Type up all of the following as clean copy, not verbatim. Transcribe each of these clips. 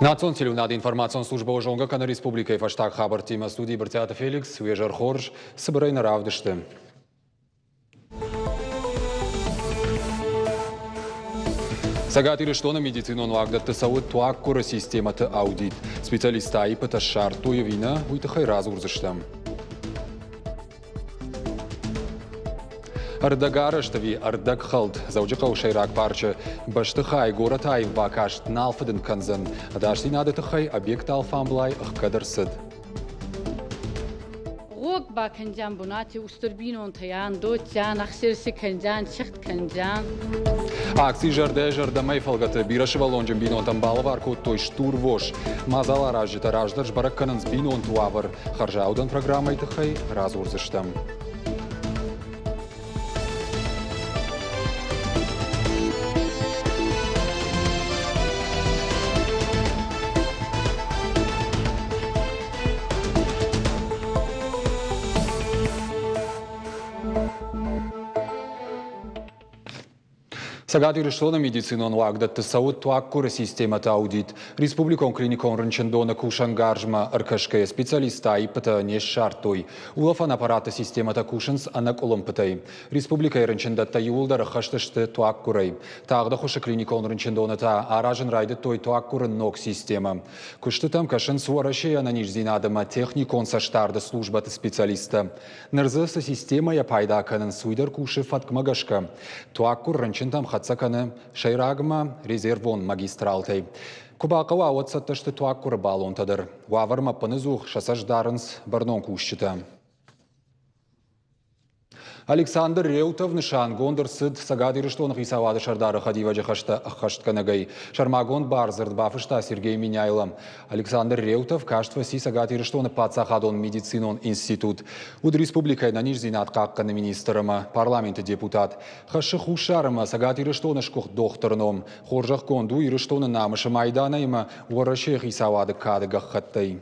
Национ телеуынады информацион службӕ зонгӕ кӕны республикӕйы фӕстаг хабӕрттимӕ. Студийы Брытъиаты Феликс, уе зӕр хорз, цыбырӕй нӕ равдысты. Цӕгат Ирыстоны медицинон уагдӕтты цӕуы туаггуыры системӕты аудит. Специалисттӕ аиппытӕ ссардтой ӕви нӕ, уый тыххӕй радзурдзыстӕм. Ӕрдӕгарӕзт ӕви ӕрдӕгхӕлд Дзӕуджыхъӕуы сӕйраг парчы бӕстыхай горӕты аив бакаст нал фыдынд кӕндзӕн. Ӕдасдзинады тыххӕй объект алфамблай ӕхгӕд ӕрцыд. Гъог бакӕндзӕн бунати устур бийнонтӕ ан, доццӕн, ӕхсирси кӕндзӕн, цихт кӕндзӕн. Акци «Зӕрдӕ зӕрдӕмӕ» фӕлгӕты бирӕсывӕллонджын бинонтӕн балӕвар кодтой стурвос. Мадзаларазджытӕ раздӕр сбӕрӕг кӕнынц бинонты уавӕр. Хӕрзаудӕн программӕйы тыххӕй радзурдзыстӕм. Цӕгат Ирыстоны медицинон уагдӕтты цӕуы туаггуыры системӕты аудит. Республикон клиникон рынчындоны кусӕнгарзмӕ ӕркӕсгӕйӕ специалисттӕ аиппытӕ не ссардтой. Улӕфӕн аппараты системӕтӕ кусынц ӕнӕкъуылымпытӕй. Республикӕйы рынчындӕттӕ иууылдӕр ӕххӕст сты туаггуырӕй. Тагъд ӕххуысы клиникон рынчындоны та аразын райдыдтой туаггуыры ног системӕ. Куыстытӕм кӕсынц Уӕрӕсейы ӕнӕниздзинад ӕмӕ техникон цӕстдарды службӕты специалисттӕ. Ныр дзы цы системӕйӕ пайда кӕнынц, уый дӕр кусы фӕткмӕ гӕсгӕ. Туаггуыр рынчынтӕм хӕццӕ кӕны сӕйрагмӕ резервон магистралтӕй. Куы бахъӕуа, уӕд цӕттӕ сты туаггуыры баллонтӕ дӕр. Уавӕрмӕ ӕппынӕдзух сӕ цӕст дарынц бӕрнон кусджытӕ. Александр Реутов нысангонд ӕрцыд Цӕгат Ирыстоны хицауады сӕрдары хӕдивӕджы хӕстӕ ӕххӕстгӕнӕгӕй. Сӕрмагонд бардзырд бафыста Сергей Меняйло. Александр Реутов каст фӕци Цӕгат Ирыстоны паддзахадон медицинон институт. Уыд республикӕйы ӕнӕниздзинад хъахъхъӕны министр ӕмӕ парламенты депутат. Хӕссы Хуссар ӕмӕ Цӕгат Ирыстоны сгуыхт дохтыры ном. Хорзӕхгонд у Ирыстоны намысы майданӕй ӕмӕ Уӕрӕсейы хицауады кады гӕххӕттӕй.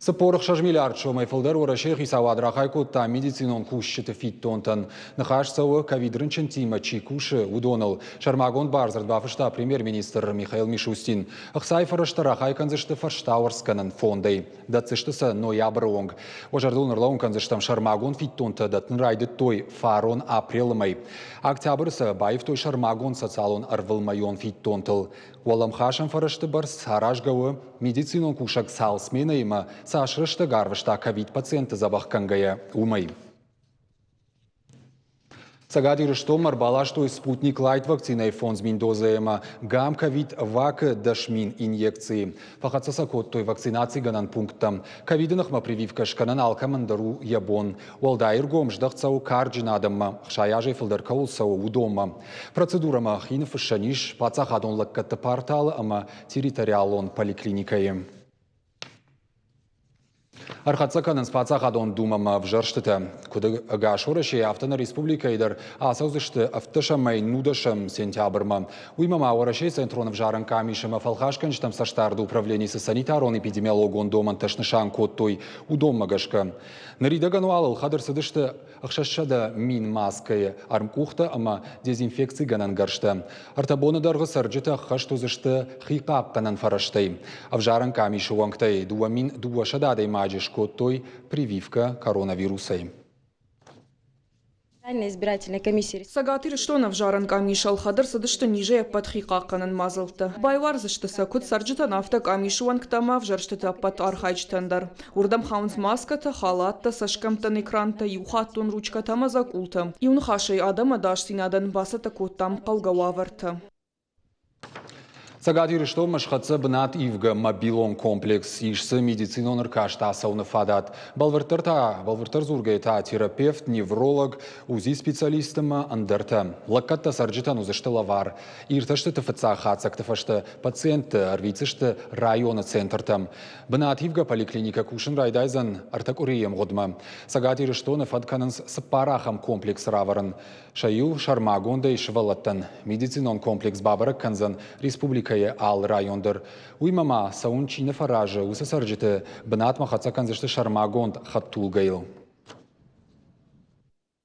46 миллиард сомӕй фылдӕр Уӕрӕсейы хицауад рахай кодта медицинон кусджыты фиддонтӕн. Ныхас цӕуы, ковид-рынчынтимӕ чи кусы, уыдоныл. Сӕрмагонд бардзырд бафыста премьер-министр Михаил Мишустин. Ӕхцайы фӕрӕзтӕ рахай кӕндзысты фӕстауӕрцгӕнӕн фондӕй. Дӕтдзысты сӕ ноябры онг. Уӕ зӕрдыл ныллӕууын кӕндзыстӕм, сӕрмагонд фиддонтӕ дӕттын райдыдтой фарон апрелы мӕй. Октябры сӕ баивтой сӕрмагонд социалон ӕрвылмӕйон фиддонтыл. Уӕлӕмхасӕн фӕрӕзты бӕрц аразгӕ у, медицинон кусӕг цал сменӕимӕ цас рӕстӕг арвыста ковид-пациентты дзӕбӕх кӕнгӕйӕ, уымӕй. Цӕгат Ирыстонмӕ ӕрбаластой Спутник Лайт вакцинӕйы 5000 дозӕ ӕмӕ Гам ковид ВАК-ы 10 000 инъекцийы. Фӕхӕццӕ сӕ кодтой вакцинацигӕнӕн пункттӕм. Ковиды ныхмӕ прививкӕ скӕнын алкӕмӕн дӕр у йӕ бон. Уӕлдай ӕргом здӕхт цӕуы карджын адӕммӕ, 60 азӕй фылдӕр кӕуыл цӕуы, уыдонмӕ. Процедурӕмӕ хи ныффыссӕн ис паддзахадон лӕггӕдты порталы ӕмӕ территориалон поликлиникӕйы. Ӕрхӕццӕ кӕнынц паддзахадон думӕмӕ ӕвзӕрстытӕ. Куыд ӕгас Уӕрӕсейы, афтӕ нӕ республикӕйы дӕр ацӕудзысты ӕвддӕсӕмӕй нудӕсӕм сентябрмӕ. Уыимӕ ма Уӕрӕсейы Центрон ӕвзарӕн къамис ӕмӕ фӕлхасгӕнджытӕм цӕстдарды управлени цы санитарон-эпидемиологон домӕнтӕ снысан кодтой, уыдонмӕ гӕсгӕ. Ныридӕгӕн уал ӕлхӕд ӕрцыдысты 600 000 маскӕйы, ӕрмкъухтӕ ӕмӕ дезинфекцигӕнӕн гӕрзтӕ. Ӕртӕ боны дӕргъы цӕрджытӕ ӕххӕст уыдзысты хихъахъхъӕнӕн фӕрӕзтӕй. Ӕвзарӕн къамисы уӕнгтӕй 2200 адӕймаджы скодтой прививкӕ коронавирусӕй. Цӕгат Ирыстоны ӕвзарӕн къамис ӕлхӕд ӕрцыдысты низӕй ӕппӕт хихъахъхъӕнӕн мадзӕлттӕ. Байуардзысты сӕ куыд цӕрджытӕн, афтӕ къамисы уӕнгтӕ ӕмӕ ӕвзӕрстыты ӕппӕт архайджытӕн дӕр. Уырдӕм хауынц маскӕтӕ, халаттӕ, цӕсгӕмттӕн экрантӕ, иухаттон ручкӕтӕ ӕмӕ дзӕкъултӕ. Иу ныхасӕй, адӕмы ӕдасдзинадӕн бацӕттӕ кодтам хъӕугӕ уавӕртӕ. Цӕгат Ирыстонмӕ схӕццӕ бынат ивгӕ мобилон комплекс. Ис дзы медицинон ӕркаст ацӕуыны фадат. Бӕлвырддӕр та, бӕлвырддӕр дзургӕйӕ та терапевт, невролог, УЗИ-специалист ӕмӕ ӕндӕртӕ. Лӕггӕдтӕ цӕрджытӕн уыдзысты лӕвар. Иртӕстыты фыццаг хатдзӕгты фӕстӕ пациентты ӕрвитдзысты районы центртӕм. Бынат ивгӕ поликлиникӕ кусын райдайдзӕн ӕртӕ къуырийы ӕмгъуыдмӕ. Цӕгат Ирыстоны фӕнд кӕнынц цыппар ахӕм комплексы равӕрын. Сӕ иу сӕрмагондӕй сывӕллӕттӕн медицинон комплекс бабӕрӕг кӕндзӕн республикӕйы алы район дӕр. Уыимӕ ма цӕуын чи нӕ фӕразы, уыцы цӕрджыты бынатмӕ хӕццӕ кӕндзысты сӕрмагонд хӕдтулгӕйыл.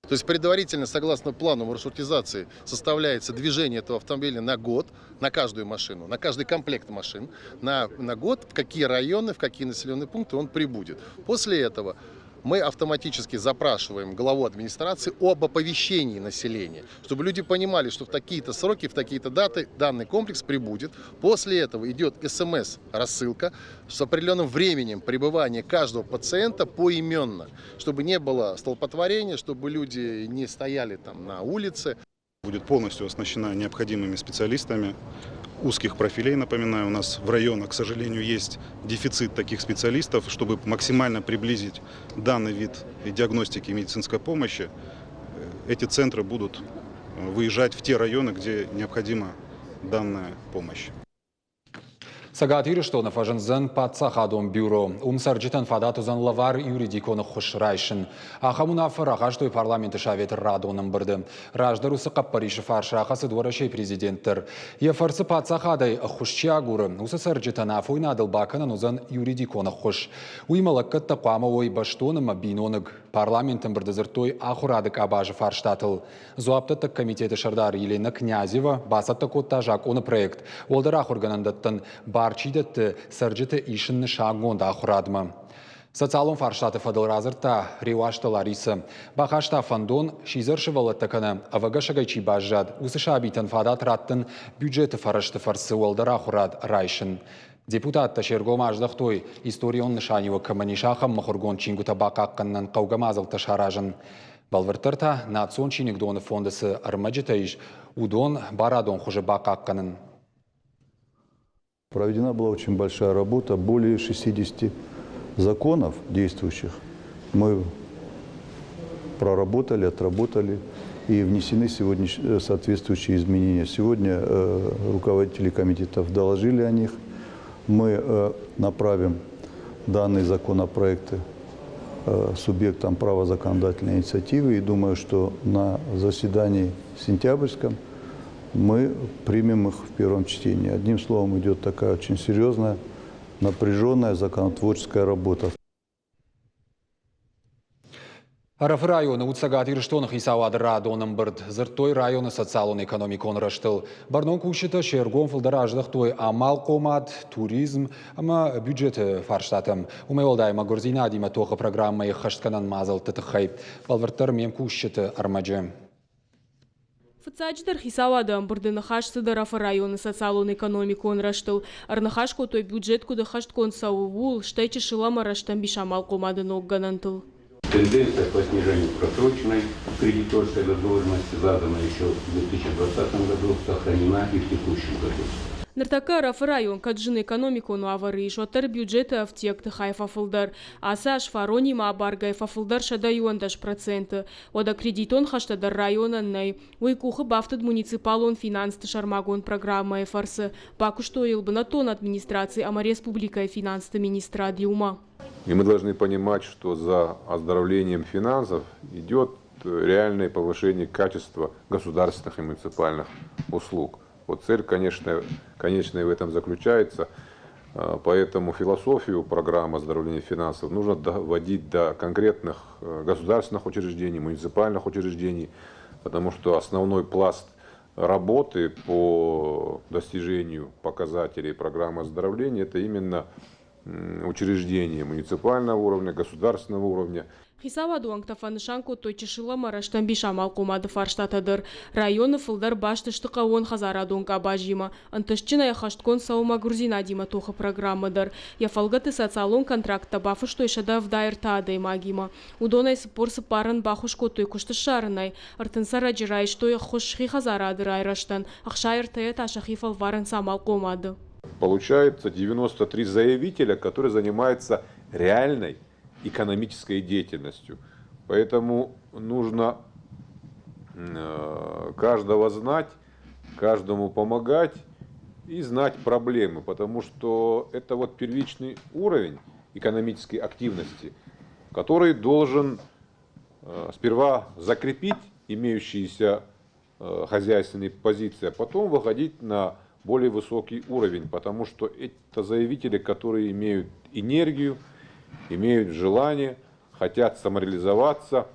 То есть предварительно, согласно плану маршрутизации, составляется движение этого автомобиля на год, на каждую машину, на каждый комплект машин, на год, в какие районы, в какие населенные пункты он прибудет. После этого мы автоматически запрашиваем главу администрации об оповещении населения, чтобы люди понимали, что в такие-то сроки, в такие-то даты данный комплекс прибудет. После этого идет смс-рассылка с определенным временем пребывания каждого пациента поименно, чтобы не было столпотворения, чтобы люди не стояли там на улице. Будет полностью оснащена необходимыми специалистами узких профилей. Напоминаю, у нас в районах, к сожалению, есть дефицит таких специалистов. Чтобы максимально приблизить данный вид диагностики и медицинской помощи, эти центры будут выезжать в те районы, где необходима данная помощь. Цӕгат Ирыстоны фӕзындзӕн паддзахадон бюро. Уым цӕрджытӕн фадат уыдзӕн лӕвар юридикон ӕххуыс райсын. Ахӕм уынаффӕ рахастой парламенты советы радон ӕмбырды. Раздӕр уыцы хъӕппӕрисы фарс рахӕцыд Уӕрӕсейы президент дӕр. Йӕ фӕрцы паддзахадӕй ӕххуыс чи агуры, уыцы цӕрджытӕн афойнадыл бакӕнӕн уыдзӕн юридикон ӕххуыс. Уыимӕ лӕггӕдтӕ хъуамӕ уой бӕстон ӕмӕ биноныг. Парламенты ӕмбырды дзырдтой ахуырады къабазы фарстатыл. Дзуапдӕттӕг комитеты сӕрдар Елена Князева бацӕттӕ кодта закъоны проект уӕлдӕр ахуыргӕнӕндӕттӕн бар чи дӕтты цӕрджыты исын нысангонд ахуырадмӕ. Социалон фарстаты фӕдыл радзырдта Реуазты Ларисӕ. Бахаста фӕндон, сидзӕр сывӕллӕттӕ кӕнӕ ӕвӕгӕсӕгӕй чи баззад, уыцы сабитӕн фадат раттын бюджеты фӕрӕзты фӕрцы уӕлдӕр ахуырад райсын. Депутаттӕ се ргом аздӕхтой, историон нысаниуӕг кӕмӕн ис, ахӕм мыхуыргонд чингуытӕ бахъахъхъӕнынӕн хъӕугӕ мадзӕлттӕ саразын. Бӕлвырддӕр та, национ чиныгдоны фонды цы ӕрмӕджытӕ ис, уыдон барадон хуызы бахъахъхъӕнын. Проведена была очень большая работа, более 60 законов действующих мы проработали, отработали и внесены сегодня соответствующие изменения. Сегодня руководители комитетов доложили о них. Мы направим данные законопроекты субъектам права законодательной инициативы и думаю, что на заседании сентябрьском мы примем их в первом чтении. Одним словом, идет такая очень серьезная, напряженная законотворческая работа. Ӕрӕфы районы уыд Цӕгат Ирыстоны хицауады радон ӕмбырд. Дзырдтой районы социалон-экономикон рӕзтыл. Бӕрнон кусджытӕ се ргом фылдӕр аздӕхтой амалхъомад, туризм ӕмӕ бюджеты фарстатӕм. Уымӕй уӕлдай мӕгуырдзинадимӕ тохы программӕйы ӕххӕстгӕнӕн мадзӕлтты тыххӕй. Бӕлвырддӕр ме мкусджыты ӕрмӕджы. Фыццаджыдӕр хицауады ӕмбырды ныхас цыд Ӕрӕфы районы социалон-экономикон рӕзтыл. Ӕрныхас кодтой бюджет куыд ӕххӕстгонд цӕуы, ууыл, стӕй чысыл ӕмӕ рӕстӕмбис амалхъомады ног гӕнӕнтыл. Тенденция по снижению просроченной кредиторской задолженности, заданная еще в 2020 году, сохранена и в текущем году. Ныртӕккӕ Ӕрӕфы район кӕд зын экономикон уавӕры ис, уӕддӕр бюджеты ӕфтиӕгты хай фӕфылдӕр. Ацы аз фаронимӕ абаргӕйӕ фӕфылдӕр 111%. Уӕдӕ кредитон хӕстӕ дӕр районӕн нӕй. Уый къухы бафтыд муниципалон финансты сӕрмагонд программӕйы фӕрцы. Бакуыстой йыл бынӕттон администраци ӕмӕ республикӕйы финансты министрад иумӕ. И мы должны понимать, что за оздоровлением финансов идет реальное повышение качества государственных и муниципальных услуг. Вот цель, конечно, конечная в этом заключается. Поэтому философию программы оздоровления финансов нужно доводить до конкретных государственных учреждений, муниципальных учреждений, потому что основной пласт работы по достижению показателей программы оздоровления – это именно учреждения муниципального уровня, государственного уровня. Хицауады уӕнгтӕ фӕнысан кодтой чысыл ӕмӕ рӕстӕмбис амалхъомады фарстатӕ дӕр. Районы фылдӕр баст сты хъӕууон хӕдзарадон къабазимӕ. Ӕнтыстджынӕй ӕххӕстгонд цӕуы мӕгуырдзинадимӕ тохы программӕ дӕр. Йӕ фӕлгӕты социалон контракттӕ бафыстой 173 адӕймагимӕ. Уыдонӕй 44-ӕн баххуыс кодтой куыст ссарынӕй, 30 цӕрӕджы райстой ӕххуыс хи хӕдзарады райрӕзтӕн, 63 та сӕхи фӕлварынц амалхъомады. Получается 93 заявителя, которые занимаются реальной экономической деятельностью. Поэтому нужно каждого знать, каждому помогать и знать проблемы, потому что это вот первичный уровень экономической активности, который должен сперва закрепить имеющиеся хозяйственные позиции, а потом выходить на более высокий уровень, потому что это заявители, которые имеют энергию, имеют желание, хотят самореализоваться.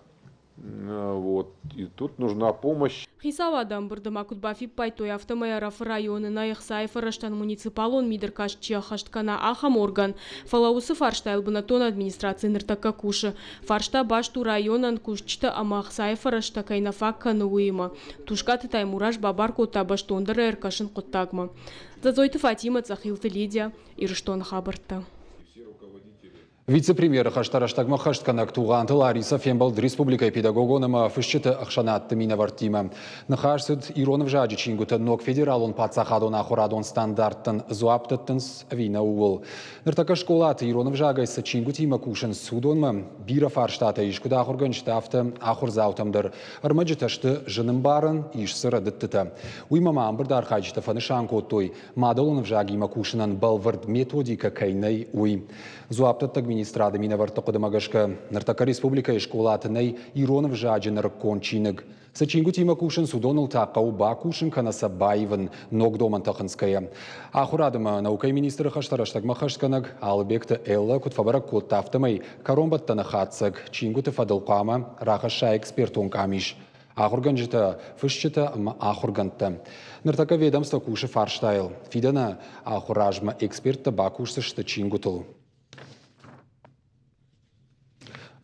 Вот. И тут нужна помощь. Хицауады ӕмбырды ма куыд бафиппайдтой, афтӕмӕй Ӕрӕфы районы нӕй ӕхцайы фӕрӕзтӕн муниципалон мидӕркаст чи ӕххӕст кӕна, ахӕм орган. Фӕлӕ уыцы фарстайыл бынӕттон администраци ныртӕккӕ кусы. Фарста баст у районӕн кусджытӕ ӕмӕ ӕхцайы фӕрӕзтӕ кӕй нӕ фаг кӕны, уыимӕ. Тускъаты Таймураз бабар кодта бӕстондӕр ӕркӕсын хъуыддагмӕ. Дзӕдзойты Фатимӕ, Цъӕхилты Лидия, Ирыстоны хабӕрттӕ. Вице-премьеры хӕстӕ рӕстӕгмӕ хӕстгӕнӕг Тугъанты Ларисӕ фембӕлд республикӕйы педагогон ӕмӕ фысджыты ӕхсӕнадты минӕвӕрттимӕ. Ныхас цыд ирон ӕвзаджы чингуытӕ ног федералон паддзахадон ахуырадон стандарттӕн дзуапп дӕттынц ӕви нӕ, ууыл. Ныртӕккӕ скъолаты ирон ӕвзагӕй цы чингуытимӕ кусынц, уыдонмӕ бирӕ фарстатӕ ис, куыд ахуыргӕнджытӕ, афтӕ ахуырдзаутӕм дӕр. Ӕрмӕджытӕ сты зын ӕмбарӕн, ис дзы рӕдыдтытӕ. Уыимӕ ма ӕмбырды архайджытӕ фӕнысан кодтой, мадӕлон ӕвзагимӕ кусынӕн бӕлвырд методикӕ кӕй нӕй, уый. Дзуапдӕттӕг министрады минӕвӕртты хъуыдымӕ гӕсгӕ, ныртӕккӕ республикӕйы скъолаты нӕй ирон ӕвзаджы нырыккон чиныг. Цы чингуытимӕ кусынц, уыдоныл та хъӕуы бакусын кӕнӕ сӕ баивын ног домӕнтӕ хынцгӕйӕ. Ахуырад ӕмӕ наукӕйы министры хӕстӕ рӕстӕгмӕ хӕстгӕнӕг Алыбегты Эллӕ куыд фӕбӕрӕг кодта, афтӕмӕй кӕронбӕттӕны хатдзӕг чингуыты фӕдыл хъуамӕ рахӕсса экспертон къамис. Ахуыргӕнджытӕ, фысджытӕ ӕмӕ ахуыргӕндтӕ. Ныртӕккӕ ведомство кусы фарстайыл. Фидӕны ахуыр размӕ эксперттӕ бакусдзысты чингуытыл.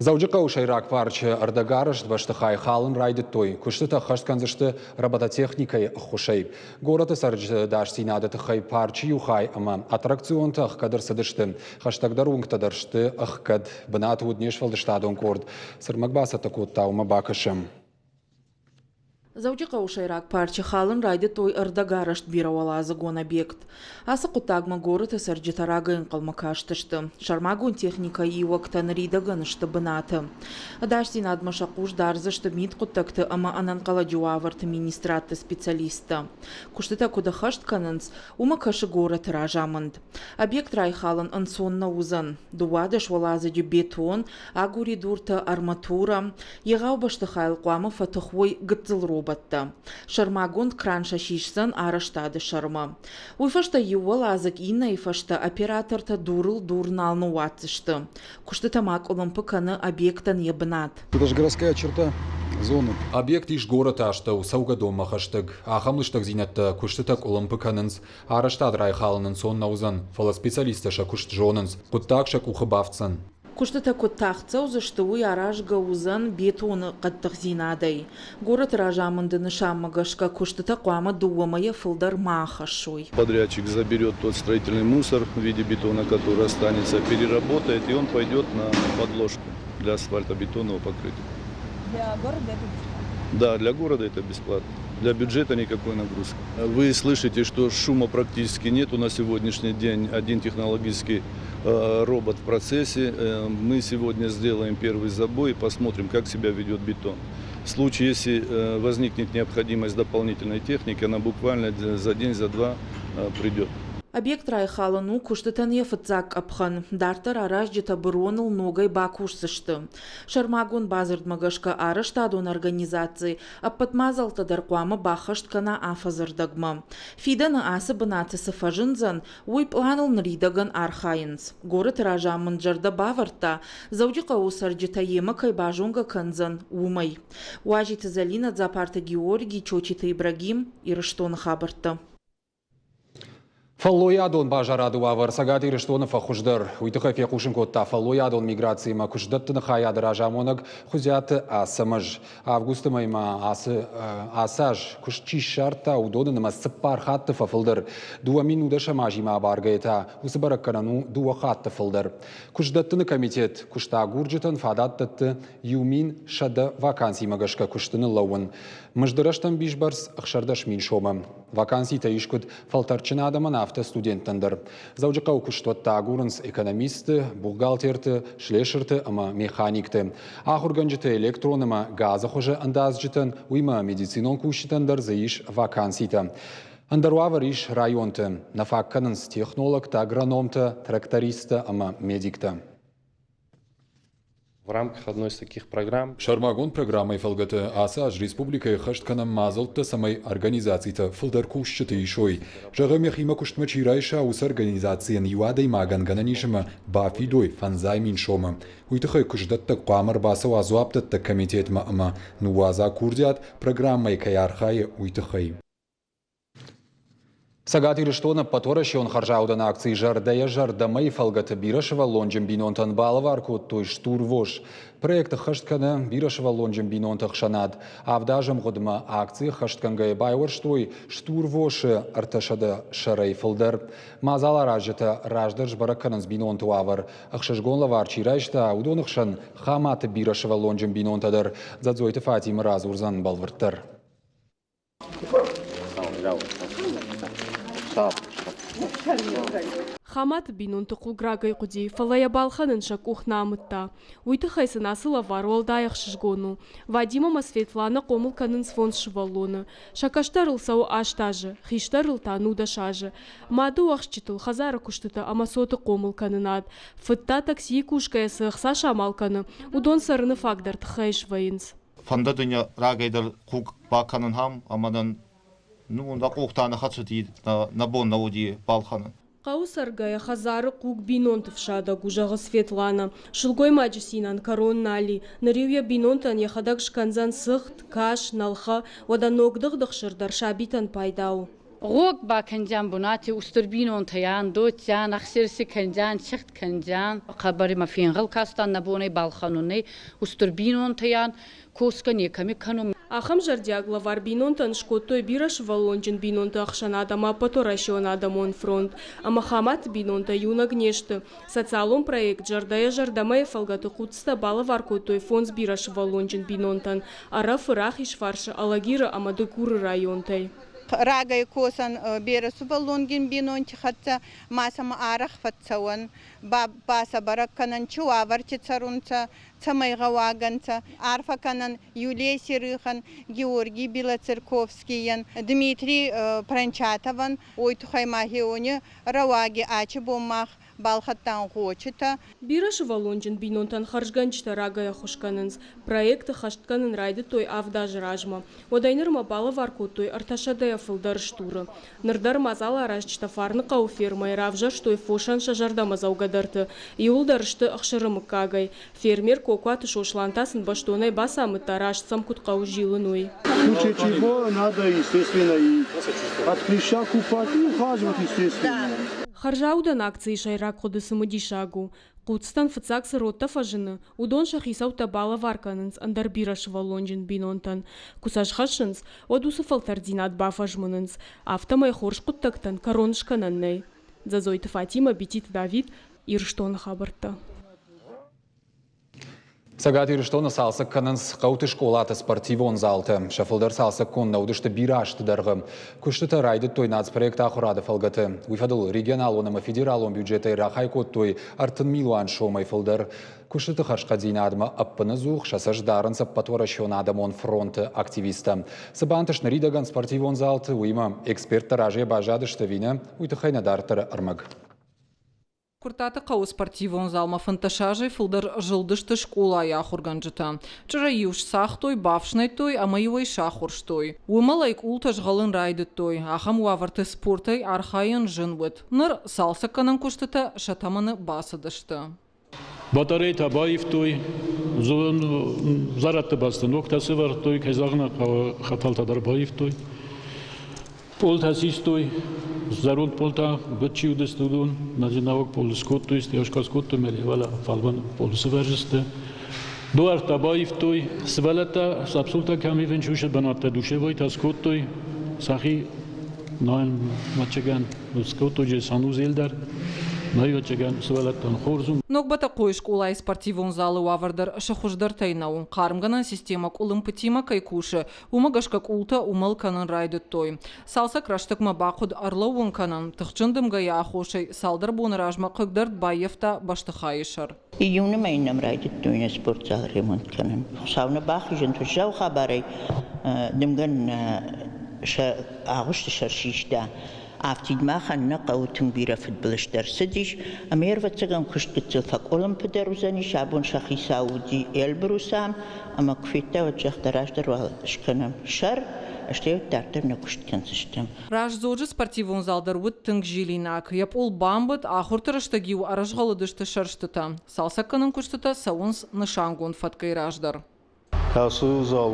Дзӕуджыхъӕуы сӕйраг парчы ӕрдӕгарӕзт бӕстыхай халын райдыдтой. Куыстытӕ ӕххӕст кӕндзысты робототехникӕйы ӕххуысӕй. Горӕты цӕрджыты ӕдасдзинады тыххӕй парчы иу хай ӕмӕ аттракционтӕ ӕхгӕд ӕрцыдысты. Хӕстӕгдӕр уынгтӕ дӕр сты ӕхгӕд. Бынаты уыд не сфӕлдыстадон къорд. Цы рмӕг бацӕттӕ кодта, уымӕ бакӕсӕм. Дзӕуджыхъӕуы сӕйраг парчы халын райдыдтой ӕрдӕгарӕзт бирӕуӕладзыгон объект. Ацы хъуыддагмӕ горӕты цӕрджытӕ рагӕй ӕнхъӕлмӕ кастысты. Сӕрмагонд техникӕйы иуӕгтӕ ныридӕгӕн сты бынаты. Ӕдасдзинадмӕ сӕ хъус дардзысты мидхъуыддӕгты ӕмӕ ӕнӕнхъӕлӕджы уавӕрты министрадты специалисттӕ. Куыстытӕ куыд ӕххӕст кӕнынц, уымӕ кӕсы горӕты разамынд. Объект райхалын ӕнцон нӕ уыдзӕн. 12 уӕладзыджы бетон, агуыридуртӕ, арматурӕ. Егъау бӕстыхайыл хъуамӕ фӕтых уой гыццыл роботтӕ. Сӕрмагонд кран сӕ сисдзӕн арӕзтады сӕрмӕ. Уый фӕстӕ иу уӕладзыг иннӕйы фӕстӕ оператортӕ дурыл дур нал ныууадздзысты. Куыстытӕ ма къуылымпы кӕны объектӕн йӕ бынат. Это же городская черта зоны. Объект ис горӕты астӕу, цӕугӕдонмӕ хӕстӕг. Ахӕм лыстӕгдзинӕдтӕ куыстытӕ къуылымпы кӕнынц. Арӕзтад райхалын ӕнцон нӕ уыдзӕн, фӕлӕ специалисттӕ сӕ куыст зонынц. Хъуыддаг сӕ къухы бафтдзӕн. Куыстытӕ куыд тагъд цӕудзысты, уый аразгӕ уыдзӕн бетоны хъӕддыхдзинадӕй. Горӕты разамынды нысанмӕ гӕсгӕ куыстытӕ хъуамӕ дыууӕ мӕйӕ фылдӕр ма ахӕссой. Подрядчик заберет тот строительный мусор в виде бетона, который останется, переработает, и он пойдет на подложку для асфальтобетонного покрытия. Для города это бесплатно? Да, для города это бесплатно. Для бюджета никакой нагрузки. Вы слышите, что шума практически нету на сегодняшний день. Один технологический робот в процессе. Мы сегодня сделаем первый забой и посмотрим, как себя ведет бетон. В случае, если возникнет необходимость дополнительной техники, она буквально за день, за два придет. Объект райхалын у куыстытӕн йӕ фыццаг къӕпхӕн. Дарддӕр аразджытӕ быроныл ногӕй бакусдзысты. Сӕрмагонд бадзырдмӕ гӕсгӕ арӕзтадон организаци ӕппӕт мадзӕлттӕ дӕр хъуамӕ баххӕст кӕна афӕдзы рдӕгмӕ. Фидӕны ацы бынаты цы фӕзындзӕн, уый пъланыл ныридӕгӕн архайынц. Горӕты разамынд зӕрдӕ бавӕрдта, Дзӕуджыхъӕуы цӕрджытӕ йемӕ кӕй базонгӕ кӕндзӕн, уымӕй. Уазиты Зӕлинӕ, Дзапарты Георгий, Чочиты Ибрагим, Ирыстоны хабӕрттӕ. Фӕллойадон базарады уавӕр Цӕгат Ирыстоны фӕхуыздӕр. Уый тыххӕй фехъусын кодта фӕллойадон миграциимӕ куыстдӕттыны хайады разамонӕг Хуыдзиаты Ацӕмӕз. Августы мӕймӕ ацы ацы аз куыст чи ссардта, уыдоны нымӕц цыппар хатты фӕфылдӕр. 2010 азимӕ абаргӕйӕ та уыцы бӕрӕггӕнӕн у дыууӕ хатты фылдӕр. Куыстдӕттыны комитет куыстагурджытӕн фадат дӕтты 1100 вакансимӕ гӕсгӕ куысты ныллӕууын. Мызды рӕстӕмбисбӕрц 16 000 сомы. Ваканситӕ ис куыд фӕлтӕрдджын адӕмӕн, афтӕ студенттӕн дӕр. Дзӕуджыхъӕуы куыстуӕттӕ агурынц экономистты, бухгалтерты, слесырты ӕмӕ механикты. Ахуыргӕнджыты электрон ӕмӕ газы хуызы ӕндадзджытӕн, уыимӕ медицинон кусджытӕн дӕр дзы ис ваканситӕ. Ӕндӕр уавӕр ис районты. Нӕ фаг кӕнынц технологтӕ, агрономтӕ, трактористтӕ ӕмӕ медиктӕ. В рамках одной из таких программ Сӕрмагонд программӕйы фӕлгӕты ацы аз республикӕйы ӕххӕст кӕнӕм мадзӕлттӕ, цӕмӕй организацитӕ фылдӕр кусджыты исой. Зӕгъӕм, йӕхимӕ куыстмӕ чи райса, уыцы организацийӕн иу адӕймагӕн гӕнӕн ис ӕмӕ бафидой 5000 сомы. Уый тыххӕй куыстдӕттӕг хъуамӕ ӕрбацӕуа дзуапдӕттӕг комитетмӕ ӕмӕ ныууадза курдиат, программӕйы кӕй архайы, уый тыххӕй. Цӕгат Ирыстоны ӕппӕтуӕрӕсеон хӕрзаудӕн акци «Зӕрдӕйӕ зӕрдӕмӕ-йы фӕлгӕты бирӕсывӕллонджын бинонтӕн балӕвар кодтой стурвос. Проект ӕххӕст кӕны бирӕсывӕллонджын бинонты ӕхсӕнад. Авд азы ӕмгъуыдмӕ акци ӕххӕстгӕнгӕйӕ байуӕрстой стурвосы 300 сӕрӕй фылдӕр. Мадзаларазджытӕ раздӕр сбӕрӕг кӕнынц бинонты уавӕр. Ӕхсызгон лӕвар чи райста, уыдоны хсӕн Хаматы бирӕсывӕллонджын бинонтӕ дӕр. Дзӕдзойты Фатимӕ радзурдзӕн бӕлвырддӕр. Хаматы бинонты хъуг рагӕй хъуыди, фӕлӕ йӕ балхӕнын сӕ къух нӕ амыдта. Уый тыххӕй сын ацы лӕвар уӕлдай ӕхсызгон у. Вадим ӕмӕ Светланӕ хъомыл кӕнынц фондз сывӕллоны. Сӕ кӕстӕрыл цӕуы аст азы, хистӕрыл та 19 азы. Мады уӕхсчытыл хӕдзары куыстытӕ ӕмӕ цоты хъомыл кӕнынад. Фыд та таксийы кусгӕйӕ цы ӕхца самал кӕны, уыдон цӕрыны фаг дӕр тыххӕй свӕййынц. Фӕндыд ын рагӕй дӕр хъуг бакӕнын ам ӕмӕ нын ну, нӕ къухтӕ нӕ хӕцыди, нӕ бон нӕ уыди балхӕнын. Хъӕуы цӕргӕйӕ хӕдзары хъуг бинонты фсадӕг у, зӕгъы Светланӕ. Сылгоймаджы цинӕн кӕрон нал и. Ныр-иу йӕ бинонтӕн йӕхӕдӕг скӕндзӕн цыхт, кас, нӕлхӕ. Уӕдӕ ногдыгъд ӕхсыр дӕр сабитӕн пайда у. Гъог бакӕндзиан бунати устур бийнонтӕ ан, доцциан, ӕхсирси кӕндзиан, цихт кӕндзиан. Хъӕбӕр имӕ фенгъӕл кастан нӕ бонӕй балхӕнунӕй. Устур бийнонтӕ ан, косгӕ некӕми кӕнун. Ахӕм зӕрдиаг лӕвар бинонтӕн скодтой бирӕсывӕллонджын бинонты ӕхсӕнад ӕмӕ Ӕппӕтуӕрӕсеон адӕмон фронт. Ӕмӕ Хаматы бинонтӕ иунӕг не сты. Социалон проект «Зӕрдӕйӕ зӕрдӕмӕ-йы фӕлгӕты хъуццытӕ балӕвар кодтой фондз бирӕсывӕллонджын бинонтӕн Ӕрӕфы, Рахизфарсы, Алагиры ӕмӕ Дыгуры районтӕй. Рагӕй косӕн берӕ сувӕллонгин бийнонти хӕццӕ ма сӕмӕ арӕх фӕццӕуӕн, ба сӕ бӕрӕг кӕнӕн, чи уавӕрти цӕрунцӕ, цӕмӕй гъӕуагӕ нцӕ. Арфӕ кӕнӕн Юлия Серыхӕн, Георгий Белоцерковскийӕн, Дмитрий Прончатовӕн, уой туххӕй ма хеуони рӕуаги ачи бон мах балхӕдтан гъочитӕ. Бирӕсывӕллонджын бинонтӕн хӕрзгӕнджытӕ рагӕй ӕххуыс кӕнынц. Проекты хӕст кӕнын райдыдтой авд азы размӕ. Уӕдӕй нырмӕ балӕвар кодтой ӕртӕсӕдӕйӕ фылдӕр стуры. Ныр дӕр мадзаларазджытӕ Фарныхъӕуы фермӕйы равзӕрстой фосӕн сӕ зӕрдӕмӕдзӕугӕдӕрты. Иуылдӕр сты ӕхсыры мыггагӕй. Фермер Кокуаты Сослан та сын бӕстонӕй бацамыдта, раст сӕм куыд хъӕуы зилын, уый. В случае чего надо, естественно, и от клеща купать, и ухаживать, естественно. Хӕрзаудӕн акцийы сӕйраг хъуыды цымыдисаг у. Хъуццытӕн фыццаг цы родтӕ фӕзыны, уыдон сӕ хицӕуттӕ балӕвар кӕнынц ӕндӕр бирӕсывӕллонджын бинонтӕн. Куы сӕ схӕссынц, уӕд уыцы фӕлтӕрддзинад бафӕзмынынц. Афтӕмӕй хорз хъуыддӕгтӕн кӕрон скӕнӕн нӕй. Дзӕдзойты Фатимӕ, Бититы Давид, Ирыстоны хабӕрттӕ. Цӕгат Ирыстоны цалцӕг кӕнынц хъӕуты скъолаты спортивон залтӕ. Сӕ фылдӕр цалцӕггонд нӕ уыдысты бирӕ азты дӕргъы. Куыстытӕ райдыдтой нацпроект ахуырады фӕлгӕты. Уый фӕдыл регионалон ӕмӕ федералон бюджетӕй рахай кодтой 30 милуан сомӕй фылдӕр. Куыстыты хӕрзхъӕддзинадмӕ ӕппынӕдзух сӕ цӕст дарынц Ӕппӕтуӕрӕсеон адӕмон фронты активисттӕ. Цы бантыст ныридӕгӕн спортивон залты, уыимӕ эксперттӕ разыйӕ баззадысты ӕви нӕ, уый тыххӕй нӕ дарддӕры ӕрмӕг. Куырттаты хъӕуы спортивон залмӕ 15 азӕй фылдӕр зылдысты скъолайы ахуыргӕнджытӕ. Чъырӕй-иу сцагътой, бафснайдтой ӕмӕ-иу ӕй сахуырстой. Уымӕлӕй къултӕ згъӕлын райдыдтой. Ахӕм уавӕрты спортӕй архайӕн зын уыд. Ныр цалцӕггӕнӕн куыстытӕ сӕ тӕмӕны бацыдысты. Батарейтӕ баивтой, зӕрӕдты бӕсты ногтӕ сӕвӕрдтой, кӕй зӕгъын ӕй хъӕуы, хӕтӕлтӕ дӕр баивтой. Пъолтӕ систой, зӕронд пъолтӕ, гуыд чи уыдысты, уыдон нӕуӕг пъол скодтой, стӕй скодтой, мӕ фӕлмӕн пъол сывӕрзысты. Дуӕрттӕ баивтой, сывӕллӕттӕ сапсултӕ кӕм ивын сусӕг бынӕттӕ душевойтӕ скодтой, сӕхи найын мӕччыгӕн скодтой же санузел дӕр. Нӕвӕццӕгӕн сывӕллӕттӕн хорз у. Ног Бӕтӕхъойы скъолайы спортивон залы уавӕр дӕр сӕ хуыздӕртӕй нӕу. Хъармгӕнӕн системӕ къуылымпытимӕ кӕй кусы, Уымӕ гӕсгӕ къултӕ уымӕл кӕнын райдыдтой. Цалцӕг рӕстӕгмӕ бахъуыд ӕрлӕууын кӕнын. Тыхджын дымгӕйы аххосӕй цалдӕр боны размӕ хъыгдӕрд баййӕфта бӕстыхайы сӕр. Июны мӕйы нӕм райдыдтой нӕ спортзал ремонт кӕнын. Хуыцау нӕ бахизӕнт уӕззау хабарӕй дымгӕ нӕ сӕ агъуысты сӕр систа. Афтид махӕн нӕ хъӕуы тынг бирӕ фыдбылызтӕ ӕрцыдис, ӕмӕ ӕвӕццӕгӕн куыст гыццыл фӕкъуылымпыдӕр уыдзӕнис, абон сӕ хицау уыди Эльбрус ам, ӕмӕ куы федта, уӕд загъта, раздӕр уал скӕнӕм сӕр, стӕй уӕд дарддӕр нӕ куыст кӕндзыстӕм. Раздзоджы спортивон зал дӕр уыд тынг зилинаг. Йӕ пъол бамбыд, ахуырты рӕстӕг-иу ӕрызгъӕлыдысты сӕрстытӕ. Цалцӕггӕнӕн куыстытӕ цӕуынц нысангонд фӕткӕй раздӕр. Ацы зал,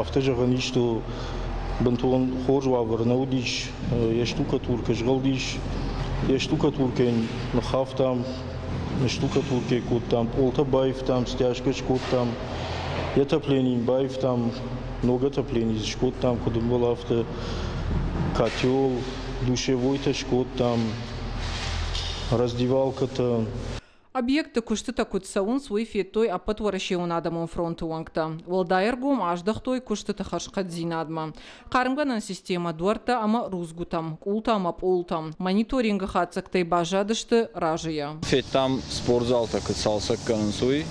афтӕ зӕгъӕн ис, бынтон хорз уавӕр нӕ уыдис. Йе штукатуркӕ згъӕлдис. Йе штукатуркӕйы ныххафтам, ныштукатуркӕ кодтам, пъолтӕ баивтам, стяжкӕ скодтам, йӕ отопление баивтам, ног отопление скодтам, куыд ӕмбӕлы, афтӕ котел, душевойтӕ скодтам, раздевалкӕтӕ. Объектты куыстытӕ куыд цӕуынц, уый федтой Ӕппӕтуӕрӕсеон адӕмон фронты уӕнгтӕ. Уӕлдай ӕргом аздӕхтой куыстыты хӕрзхъӕддзинадмӕ. Хъармгӕнӕн системӕ дуӕрттӕ ӕмӕ рудзгуытӕм, къултӕ ӕмӕ пъолтӕм мониторингы хатдзӕгтӕй баззадысты разыйӕ. Федтам спортзалтӕ куыд цалцӕг кӕнынц, уый.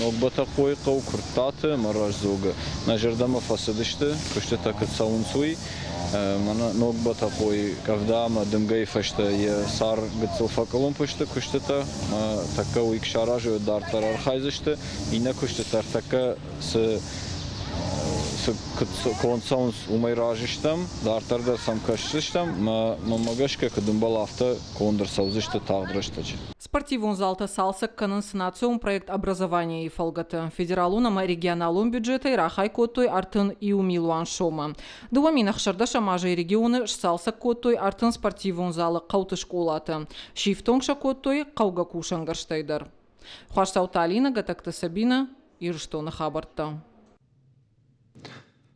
Ног Бӕтӕхъойы хъӕу Куырттаты ӕмӕ Раздзогы нӕ зӕрдӕмӕ фӕцыдысты, куыстытӕ куыд цӕуынц, уый. Мӕнӕ Ног Бӕтӕхъойы къӕвда ӕмӕ дымгӕйы фӕстӕ йӕ цар гыццыл фӕкъуылымпы сты куыстытӕ. Тӕккӕ уый куы саразой, дарддӕр архайдзысты. Иннӕ куыстытӕ ӕртӕккӕ цы куыд конд цӕуынц, уымӕй разы стӕм. Дарддӕр дӕр сӕм кӕсдзыстӕм. Мӕнмӕ гӕсгӕ, куыд ӕмбӕлы, афтӕ конд ӕрцӕудзысты тагъд рӕстӕджы. Спортивон залтӕ цалцӕг кӕнынц национ проект «Образование-йы фӕлгӕты. Федералон ӕмӕ регионалон бюджетӕй рахай кодтой 31 милуан сомы. 2016 азӕй регионы сцалцӕг кодтой 30 спортивон залы хъӕуты скъолаты. Сифтонг сӕ кодтой хъӕугӕ кусӕнгӕрзтӕй дӕр. Хуасдзауты Алинӕ, Гӕтӕгты Сабинӕ, Ирыстоны хабӕрттӕ.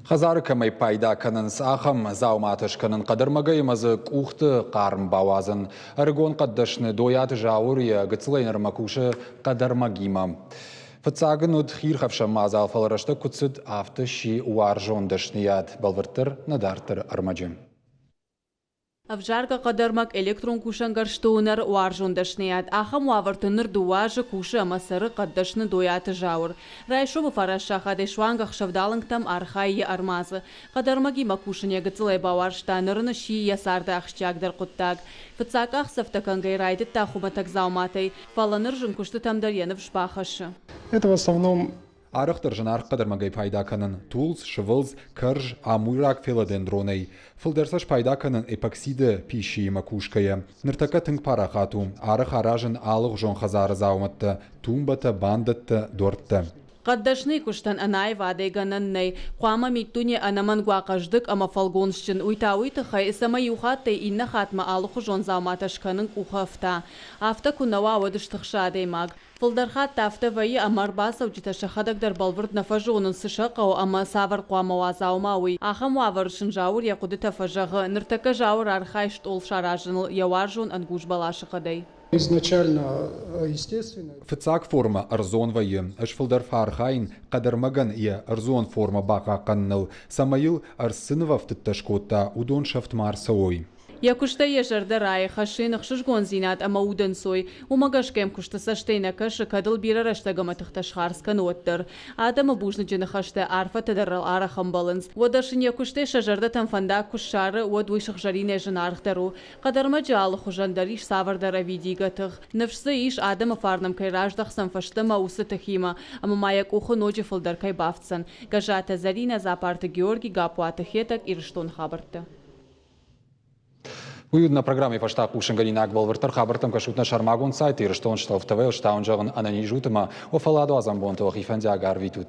Хӕдзары кӕмӕй пайда кӕнынц, ахӕм дзауматӕ скӕнын хъӕдӕрмӕгӕй ӕмӕ дзы къухты хъарм бауадзын. Ӕрыгон хъӕддӕсны Дойаты Зауыр йӕ гыццылӕй нырмӕ кусы хъӕдӕрмӕгимӕ. Фыццаг ын уыд хиирхӕфсӕн мадзал, фӕлӕ рӕстӕг куыд цыд, афтӕ сси уарзон дӕсныйад. Бӕлвырддӕр нӕ дарддӕры ӕрмӕджы. Ӕвзаргӕ хъӕдӕрмӕг, электрон кусӕнгӕрзты уынӕр, уарзон дӕсныйад. Ахӕм уавӕрты ныр дыууӕ азы кусы ӕмӕ цӕры хъӕддӕсны Дойаты Зауыр. Райсомы фараст сахатӕй суанг ӕхсӕвдалынгтӕм архайы йӕ ӕрмадзы. Хъӕдӕрмӕгимӕ кусын йӕ гыццылӕй бауарзта, ныр ын сси йӕ царды ахсджиагдӕр хъуыддаг. Фыццаг къахдзӕфтӕ кӕнгӕй райдыдта хуымӕтӕг дзауматӕй, фӕлӕ ныр зын куыстытӕм дӕр йӕ ныфс бахӕссы. Это в основном Арӕхдӕр зынаргъ хъӕдӕрмӕгӕй пайда кӕнын тулдз, сывылдз, кӕрз, амуйраг фелодендронӕй. Фылдӕр сӕ спайда кӕнын эпоксиды писиимӕ кусгӕйӕ. Ныртӕккӕ тынг парахат у, арӕх аразын алыгъуызон хӕдзары дзаумӕттӕ, тумбӕтӕ, бандӕттӕ, дуӕрттӕ. Хъӕддӕсныйы куыстӕн ӕнӕаивадӕй гӕнӕн нӕй. Хъуамӕ миддуне ӕнӕмӕнг уа хъӕздыг ӕмӕ фӕлгонцджын. Уый та уый тыххӕй, цӕмӕй иу хаттӕй иннӕ хатмӕ алыхуызон дзауматӕ скӕнын къухы ӕфта. Афтӕ куы нӕ уа, уӕд стыхсы адӕймаг. Фылдӕр хатт афтӕ вӕййы, ӕмӕ ӕрбацӕуджытӕ сӕхӕдӕг дӕр бӕлвырд нӕ фӕзонынц, цы сӕ хъӕуы ӕмӕ цавӕр хъуамӕ уа дзаума, уый. Ахӕм уавӕры сын Зауыр йӕ хъуыдытӕ фӕзӕгъы. Ныртӕккӕ Зауыр архайы стъол саразыныл йӕ уарзон ӕнгуз бӕласы хъӕдӕй. Изначально, естественно. Фыццаг формӕ ӕрдзон вӕййы. Ӕз фылдӕр фӕархайын хъӕдӕрмӕгӕн йӕ ӕрдзон формӕ бахъахъхъӕныныл, цӕмӕй йыл ӕрдз цы нывӕфтыдтӕ скодта, уыдон сӕфт ма ӕрцӕуой. Йӕ куыстӕй йӕ зӕрдӕ райы, хӕссы йын ӕхсызгондзинад ӕмӕ удӕнцой. Уымӕ гӕсгӕ йӕм куысты цӕстӕй нӕ кӕсы, кӕд ыл бирӕ рӕстӕг ӕмӕ тыхтӕ схардз кӕны, уӕддӕр. Адӕмы бузныджы ныхӕстӕ, арфӕтӕ дӕр ыл арӕх ӕмбӕлынц. Уӕдӕ сын йӕ куыстӕй сӕ зӕрдӕтӕм фӕндаг куы ссары, уӕд уый сыгъзӕринӕй зынаргъдӕр у. Хъӕдӕрмӕджы алы хуызӕн дӕр ис цавӕрдӕр ӕвидийгӕ тых. Ныфс дзы ис, адӕмы фарн ӕм кӕй раздӕхдзӕн фӕстӕмӕ уыцы тыхимӕ, ӕмӕ ма йӕ къухы ноджы фылдӕр кӕй бафтдзӕн. Гӕззаты Зӕринӕ, Дзапарты Георги, Гаппуаты Хетӕг, Ирыстоны хабӕрттӕ. Уый уыд нӕ программӕйы фӕстаг хъусынгӕнинаг. Бӕлвырддӕр хабӕрттӕм кӕсут нӕ сӕрмагонд сайт Ирыстон ТВ-йыл. Стауын зӕгъын ӕнӕниз ут ӕмӕ уӕ фӕлладуадзӕн бонты уӕхи фӕндиаг арвитут.